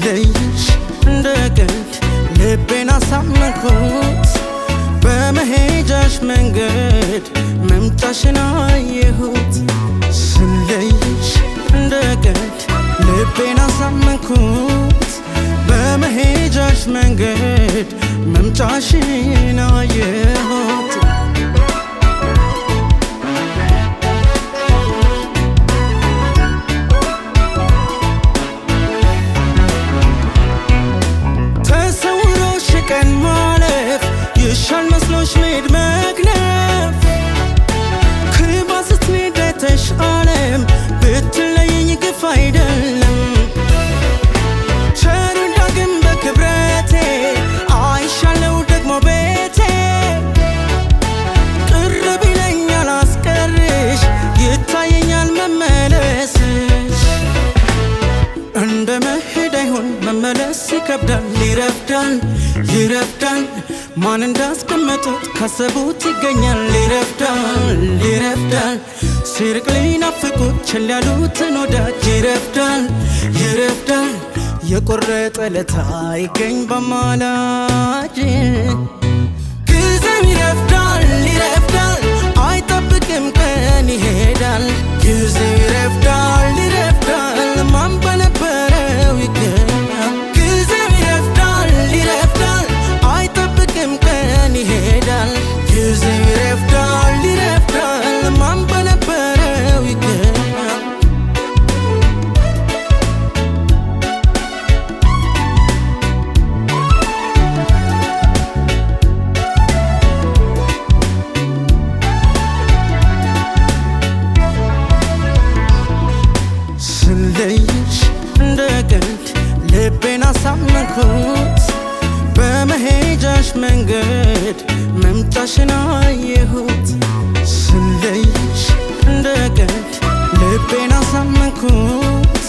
ስለይሽ እንደ ቀልድ ልቤን አሳመንኩት፣ በመሄጃሽ መንገድ መምጫሽን አየሁት። ስለይሽ እንደ ቀልድ ልቤን አሳመንኩት፣ በመሄጃሽ መንገድ መምጫሽን አየሁት። ተሰውሮሽ ቀን ማለፍ ይሻል መስሎሽ መሄድ መክነፍ፣ ክባ ስትሄድ አይተሽ ዓለም ብትለይኝ ግፍ አይደለም። ቸሩን ዳግም በክብረቴ አይሻለው ደግሞ ቤቴ፣ ቅር ቢለኝ አላስቀርሽ ይታየኛል መመለስሽ። እንደ መሄድ አይሆን መመለስ ይከብዳል፣ ይረፍዳል ይረፍዳል፣ ማን እንዳስቀመጡት ካሰቡት ይገኛል። ይረፍዳል ይረፍዳል፣ ሲርቅ ሊናፍቁት ቸል ያሉትን ወዳጅ። ይረፍዳል ይረፍዳል፣ የቆረጠ ለታ ይገኝ በማላጅ። ጊዜው ይረፍዳል ይረፍዳል፣ አይጠብቅም ቀን ይሄዳል። ጊዜው ይረፍዳል ይረፍዳል፣ ማን በነበረው ይገኛል። ጊዜው ይረፍዳል ይረፍዳል፣ አይጠብቅም ቀን ይሄዳል። ጊዜው ይረፍዳል ይረፍዳል፣ ማን በነበረው ይገኛል። ስለይሽ እንደ ቀልድ ልቤን አሳመንኩት፣ በመሄጃሽ መንገድ መምጫሽን አየሁት። ስለይሽ እንደ ቀልድ ልቤን አሳመንኩት፣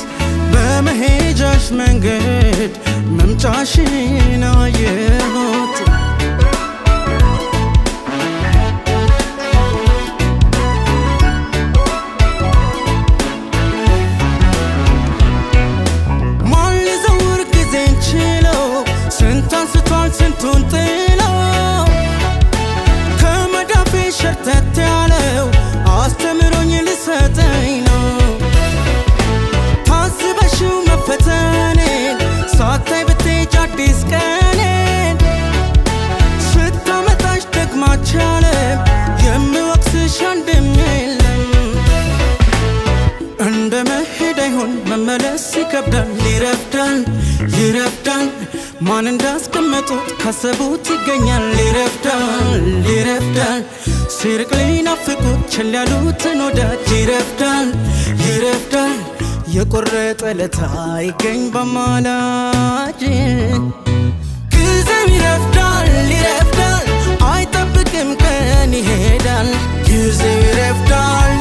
በመሄጃሽ መንገድ መምጫሽን አየሁት። ማን ሊዘውር ጊዜን ችሎ፣ ስንት አንስቷል ስንቱን ጥሎ፣ ከመዳፌ ሸርተት ያለው አስተምሮኝ ሊሰጠኝ ነው። ታስበሽው መፈተኔን ሳታይ ብትሄጅ አዲስ ቀኔን፣ ስታመጣሽ ደግማቻለም የምወቅስሽ አንድም የለም። እንደ መሄድ አይሆን መመለስ ይከብዳል፣ ይረፍዳል ይረፍዳል፣ ማን እንዳስቀመጡት ካሰቡት ይገኛል። ይረፍዳል ይረፍዳል፣ ሲርቅ ሊናፍቁት ቸል ያሉትን ወዳጅ። ይረፍዳል ይረፍዳል፣ የቆረጠ ለታ ይገኝ በማላጅ። ጊዜው ይረፍዳል ይረፍዳል፣ አይጠብቅም ቀን ይሄዳል። ጊዜው ይረፍዳል